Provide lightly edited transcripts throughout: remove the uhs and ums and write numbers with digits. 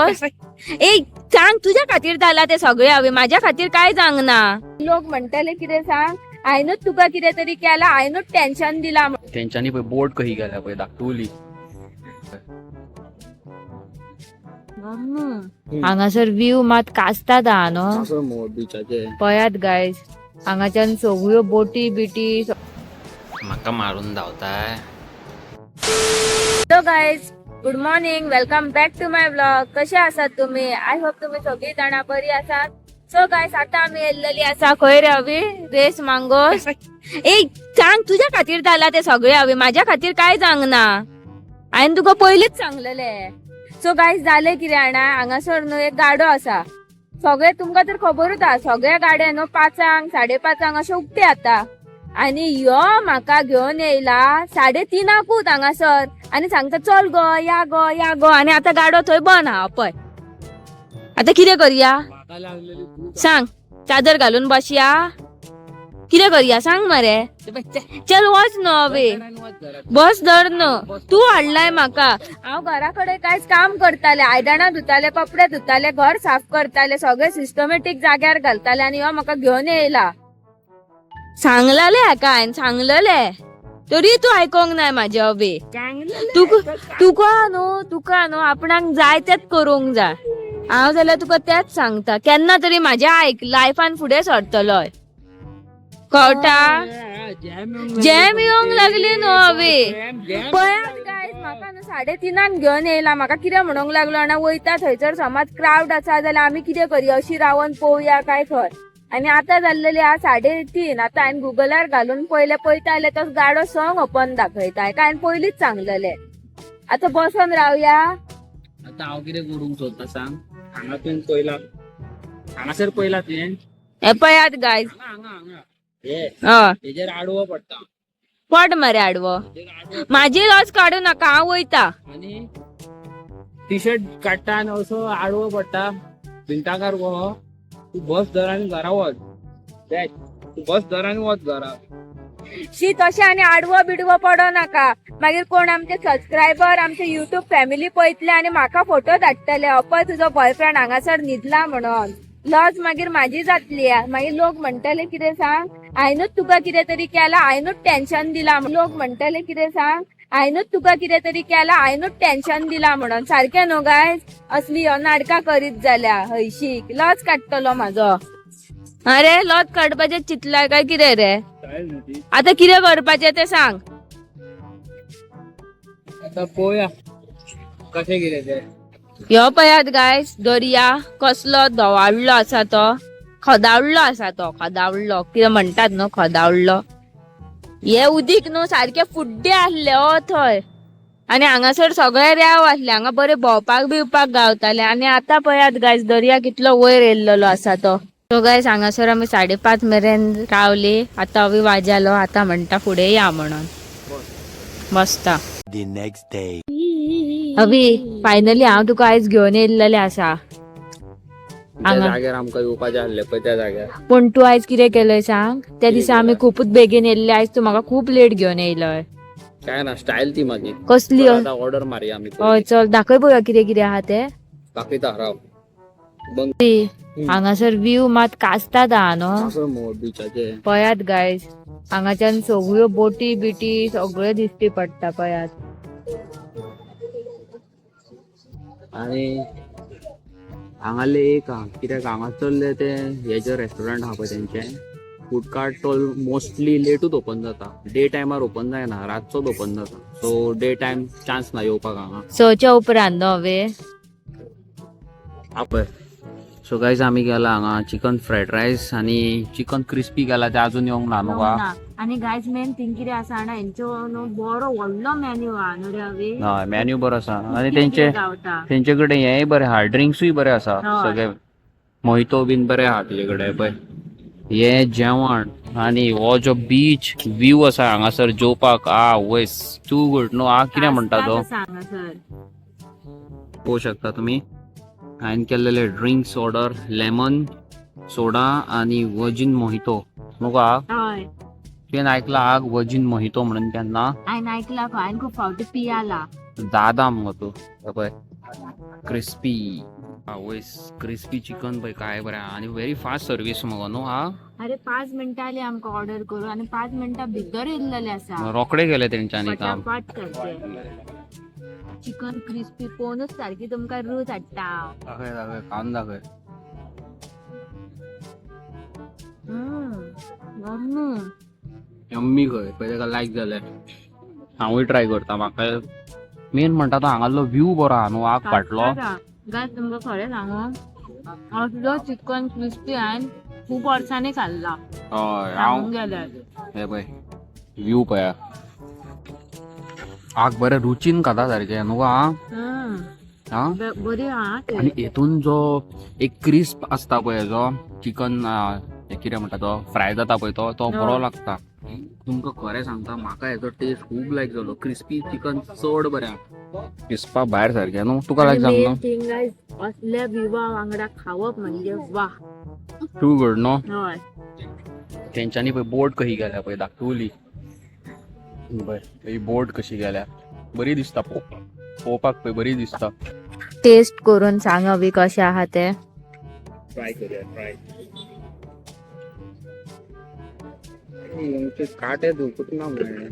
मांगोस. ए सांग, तुज्या खातीर जाला ते सगळे. हांवें माझ्या खातीर काय सांगना. लोक म्हणटले कितें सांग, हांवेनूच तुका कितें तरी केला, हांवेनूच टेन्शन दिला. तेंच्यांनी पळय बोट कही गेल्या पळय धाकटुली. हांगासर व्यू मात कास्तात आहा न्हू. बिचाचे. पळयात गायज, हांगाच्यान सगळ्यो बोटी बिटी. म्हाका मारून धांवताय. Hello guys, good morning, welcome back to my vlog. कसे आसात तुम्ही? I hope तुम्ही सगळी जाणां बरी आसात. सो गायज, आता आमी येल्लेली आसा खंय रे अवी? रेस मांगोस. ए सांग, तुज्या खातीर जाला ते सगळे. हांवें माझ्या खातीर काय सांगना, हांवें तुका पयलीच सांगलेले. सो गायज, जालें कितें जाणा, हांगासर न्हू एक गाडो आसा. सगळे तुमकां तर खबरूच आहा, सगळ्या गाड्या न्हू 5, 5:30 अशें उक्ते जाता. आनी यो म्हाका घेवन येयला 3:30कूच हांगासर आनी सांगता चल गो, या गो, या गो. आनी आतां गाडो थंय बंद आहा पळय. आतां कितें करया सांग? चादर घालून बसया? कितें करया सांग मरे? चल वच न्हू अवे, बस धर न्हू. तूं हाडलाय म्हाका. हांव घरा कडेन कांयच काम करताले, आयदनां धुताले, कपडे धुताले, घर साफ करताले, सगळे सिस्टमॅटीक जाग्यार घालताले आनी हो म्हाका घेवन येयला. सांगलेले हाका हांवें, सांगलेले तरी तूं आयकोंक नाय म्हाजे अवे. तुका तुका न्हू, तुका न्हू आपणाक जाय तेच करूंक जाय. हांव जाल्यार तुका तेच सांगता, केन्ना तरी म्हाजें आयक, लायफान फुडें सरतलोय. कळटा? जॅम येवंक लागली न्हू अवे. पळयात गायज, म्हाका न्हू 3:30 घेवन येयला. म्हाका कितें म्हणूंक लागलो जाणा, वयता थंयसर समज क्रावड आसा जाल्यार आमी कितें करया, अशी रावन पळोवया काय खंय. आनी आतां जाल्लेली आहा 3:30. आतां हांवें गुगलार घालून पयलें, पळयता जाल्यार तो गाडो 6 ओपन दाखयता. हाका हांवें पयलींच सांगलेलें. आतां बसोन रावया. आतां हांव कितें करूंक सोदता सांग. हांगा तुवें पयला, हांगासर पयला तुवें. हे पळयात गायज. हांगा, हांगा, हांगा हे. हय. हेजेर आडवो पडटा. पड मरे आडवो. हेजेर आडवो. म्हाजी लॉस काडू नाका, हांव वयता. आनी टी शर्ट काडटा आनी असो आडवो पडटा भिंताकार गो. तूं बस धर आनी घरा वच. बॅच, तूं बस धर आनी वच घरा. शी, तशें आनी आडवो बिडवो पडो नाका. मागीर कोण आमचे सबस्क्रायबर, आमचे युट्यूब फॅमिली पळयतले आनी म्हाका फोटो धाडटले, अपय तुजो बॉयफ्रेंड हांगासर न्हिदला म्हणून. लज मागीर म्हाजी जातली. मागीर लोक म्हणटले कितें सांग, हांवेनूच तुका कितें तरी केला, हांवेनूच टेन्शन दिला. लोक म्हणटले कितें सांग, हांवेनूच तुका कितें तरी केला, हांवेनूच टेन्शन दिला म्हणून. सारकें न्हू गायज? असली ह्यो नाटकां करीत जाल्या हयशीक लज काडटलो म्हाजो. अरे, लज काडपाचें चिंतलाय काय कितें रे? स्टायल न्हू ती. आता कितें करपाचें तें सांग. आतां पळोवया कशें कितें तें. ह्यो पळयात गायस, दर्या कसलो धवाडलो आसा तो, खदावडलो आसा तो, खदावडलो कितें म्हणटात न्हू, खदावडलो. हे उदीक न्हू सारके फुड्डे आसले हो थंय. आनी हांगासर सगळे रेंव आसले, हांगा बरे भोंवपाक बिवपाक गावताले. आनी आतां पळयात गायस, दर्या कितलो वयर येयल्लो आसा तो. सो गायस, हांगासर आमी 5:30 मेरेन रावली. आतां अवी वाजालो, आतां म्हणटा फुडें या म्हणून बसता. The next day. अभी फायनली हांव तुका आयज घेवन येयल्लेलें आसा त्या हांगा. जाग्यार आमकां येवपाचें आसलें पळय, त्या जाग्यार. पूण तूं आयज कितें केलंय सांग, त्या दिसा आमी खूपच बेगीन येयल्ले, आयज तूं म्हाका खूप लेट घेवन येयलय. काय ना, स्टायल ती माझी. कसली? चल, आतां ऑर्डर मारया आमी. हय, चल दाखय पळोवया कितें कितें आहा तें. दाखयता, राव. बंद. हांगासर व्यू मात कास्तात आहा न्हू. मोर बिचाचे. पळयात गायज, हांगाच्यान सगळ्यो बोटी बिटी सगळे दिश्टी पडटा, पळयात. आणि हांगाले एक आहा, कित्याक हांगासरले ते हेजे रेस्टॉरंट आहा पळय, तेंचे फूड कार्ट तो मोस्टली लेटूच ओपन जाता. डे टायमार ओपन जायना, रातचोच ओपन जाता. सो डे टायम चान्स ना येवपाक हांगा. 6च्या उपरांत न्हू हवे. हा पळय. सो गायज, आमी गेला हांगा चिकन फ्रायड रायस आनी चिकन क्रिस्पी गेला, ते अजून येवंक ना न्हू का. आनी गायज, मेन थिंग कितें आसा जाणा, हेंचो न्हू बरो व्हडलो मेन्यू आहा न्हू रे हवे. हय, मेन्यू बरो आसा आनी तेंचे गावता. तेंचे कडेन हेंय बरें आहा, ड्रिंक्सूय बरें आसा. हय. सगळे मोहितो बीन बरें आहा तेजे कडेन. पळय हे जेवण आनी हो जो बीच व्यू आसा हांगासर जेवपाक, आ वयस टू गुड न्हू. आ कितें म्हणटा तो. हांगासर. पळोवंक शकता तुमी, हांवें केल्लेले ड्रिंक्स ऑर्डर, लेमन सोडा आनी वर्जीन मोहितो न्हू का. हय. तुवें आयकला आग वर्जीन मोहितो म्हणून केन्ना? हांवें आयकला, हांवें खूब फावटी पियाला. दादा मुगो तूं. हे पळय, क्रिस्पी. आवयस, क्रिस्पी चिकन पळय काय बरें आनी व्हेरी फास्ट सर्वीस मगो न्हू हा. अरे, 5 मिनटां आली आमकां ऑर्डर करून आणि 5 मिनटां भितर येयल्लेले आसा. रोखडे गेले तेंच्यांनी काम. फटाफट करचे. चिकन क्रिस्पी पोवनूच सारकी तुमकां रूच हाडटा. दाखय दाखय, खावन दाखय. यम्मी खंय. पळय, ताका लायक जालें. हांवूय ट्राय करता. म्हाका मेन म्हणटा तो हांगासलो व्यू बरो आहा न्हू आग फाटलो. गायस, तुमकां खरें सांगू, असलो चिकन क्रिस्पी हांवें खूब वर्सांनी खाल्ला. हय, हांव सांगूंक गेल्यार हे पळय, व्यू पळया. आग बरें रुचीन खाता सारकें न्हू हा. हा. बरी आहा ते. आणि हेतून जो एक क्रिस्प आसता पळय, जो चिकन कितें म्हणटा तो फ्राय जाता पळय, तो तो बरो लागता. तुमकां खरें सांगता, म्हाका हेजो टेस्ट खूब लायक जालो. क्रिस्पी चिकन चड बरें आहा. क्रिस्पा भायर सारकें न्हू. तुका लायक जालें? मेन थिंग गायस, असल्या विवा वांगडा खावप म्हणजे वा. टू गुड न्हू. हय. तेंच्यांनी पळय बोट कशी गेल्या पळय, धाकटुली पळय ही बोट कशी गेल्या. बरी दिसता पळोवपाक, पळोवपाक पळय बरी दिसता. टेस्ट करून सांग अवी कशें आहा ते. ट्राय करूया, ट्राय. काटे धुकूच ना मेळ्ळें.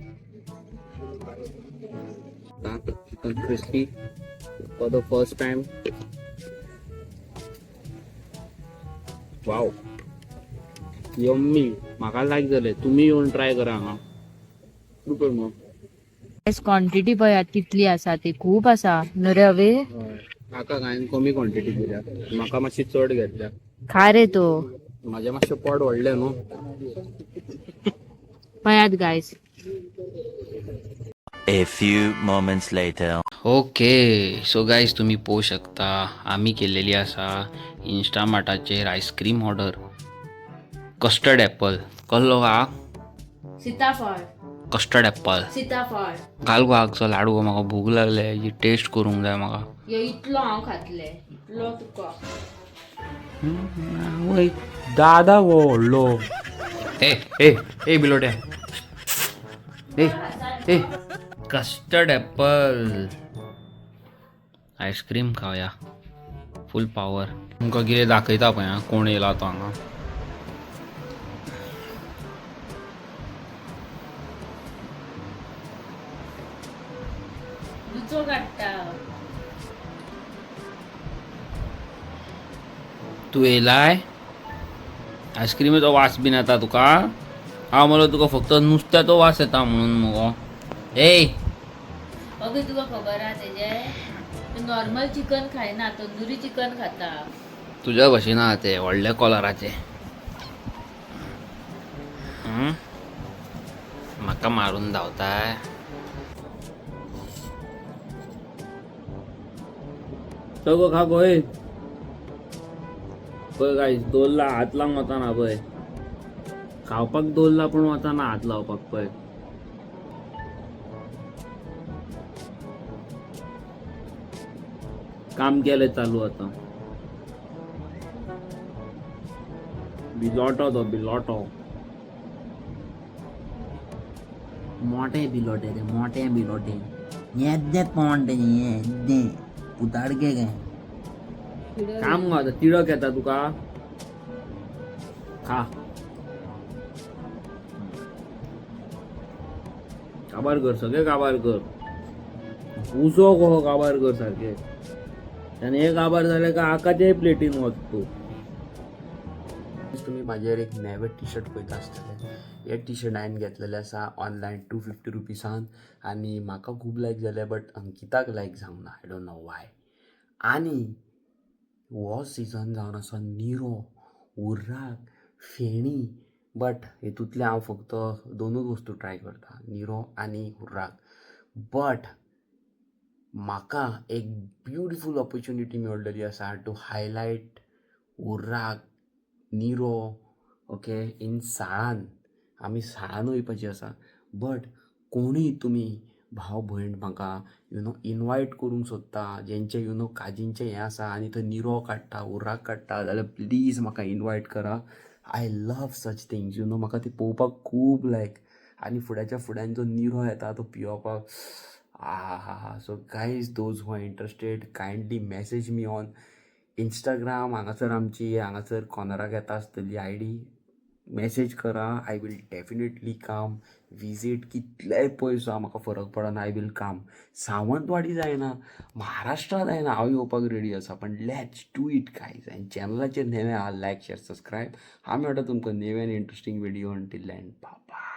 Chicken crispy for the first time. Wow, yummy. म्हाका लायक जालें. तुमी येवन ट्राय करा हांगा. सुपर मग. क्वॉन्टिटी पळयात कितली आसा ती, खूब आसा न्हू रे अवी? म्हाका हांवें कमी क्वॉन्टिटी दिल्या, म्हाका मातशी चड घेतल्या. खा रे तूं. म्हाजें मातशें पोट व्हडलें न्हू. पळयात guys. A few moments later. Okay, so guys, तुम्ही पोवू शकता, आमी केलेली आसा इन्स्टामार्टाचेर ice cream order. Custard apple कसलो हा? सीताफळ. Custard apple. सीताफळ. घाल गो आगचो लाडू गो, म्हाका भूक लागले. ही टेस्ट करूंक जाय म्हाका. यो इतलो हांव खातले, इतलो तुका. दादा गो व्हडलो. ए ए ए, बिलोट्या, ए ए, कस्टर्ड ॲपल आईस्क्रीम खावया, फूल पावर. तुमकां कितें दाखयता पळय आं, कोण येयला तो हांगा. दुचो काडटा. तूं येयलाय, आयस्क्रिमीचो वास बीन येता तुका? हांव म्हणलो तुका फक्त नुस्त्याचो वास येता म्हणून मुगो. ए. अगे, तुका खबर आहा तेजे नॉर्मल चिकन खायना, तंदुरी चिकन खाता. तुज्या भशेन आहा ते व्हडल्या कॉलराचे. म्हाका मारून धांवताय. सगळो खा पळय. पळय गायस, दोल्ला हात लावंक वताना पळय, खावपाक दोल्ला पूण वताना हात लावपाक पळय. काम केलें चालू आतां. बिलोटो तो बिलोटो, मोठे बिलोटे ते, मोठे बिलोटे. येद्दे पोंड, येद्दे उताडके काय. काम गो आतां, तिडक येता तुका. खा, काबार कर सगळे, काबार कर. उजो कसो काबार कर सारके. आनी हे काबार जाले काय आकाच्याय प्लेटीन वच तूं. तुम्ही म्हाजेर एक नवें टी शर्ट पळयता आसतले. हे टी शर्ट हांवें घेतलेलें आसा ऑनलायन 250 रुपिसान आनी म्हाका खूब लायक जालें, बट अंकिताक लायक जावंक ना. I don't know why. आनी हो सिजन जावन आसा निरो, उर्राक, फेणी, बट हितूंतलें हांव फक्त दोनूच वस्तू ट्राय करता, निरो आनी हुर्राक. बट म्हाका एक ब्युटिफूल ऑपोर्चुनिटी मेळलेली आसा टू हायलायट हुर्राक, निरो, ओके, इन साळान. आमी साळान वयपाची आसा. बट कोणूय तुमी भाव भयण म्हाका इनवायट करूंक सोदता, जेंचे काजींचें हें आसा आनी थंय निरो काडटा, हुर्राक काडटा जाल्यार प्लीज म्हाका इनवायट करा. I love such things. म्हाका ती पळोवपाक खूब लायक आनी फुड्याच्या फुड्यान जो निरो येता तो पियोवपाक, आ हा हा. So guys, those who are interested, kindly message me on Instagram हांगासर आमची हांगासर कॉर्नराक येता आसतली आयडी, मॅसेज करा. I will definitely come visit. कितलेय पयस आहा म्हाका फरक पडना, I will come. Sawantwadi जायना, महाराष्ट्रा जायना, हांव येवपाक रेडी आसा. पण let's do it guys. आनी चॅनलाचेर नवे आहा, लायक, शेअर, सबस्क्रायब. हांव मेळटा तुमकां नवे आनी इंट्रस्टींग व्हिडियो. अंटील then, बाय.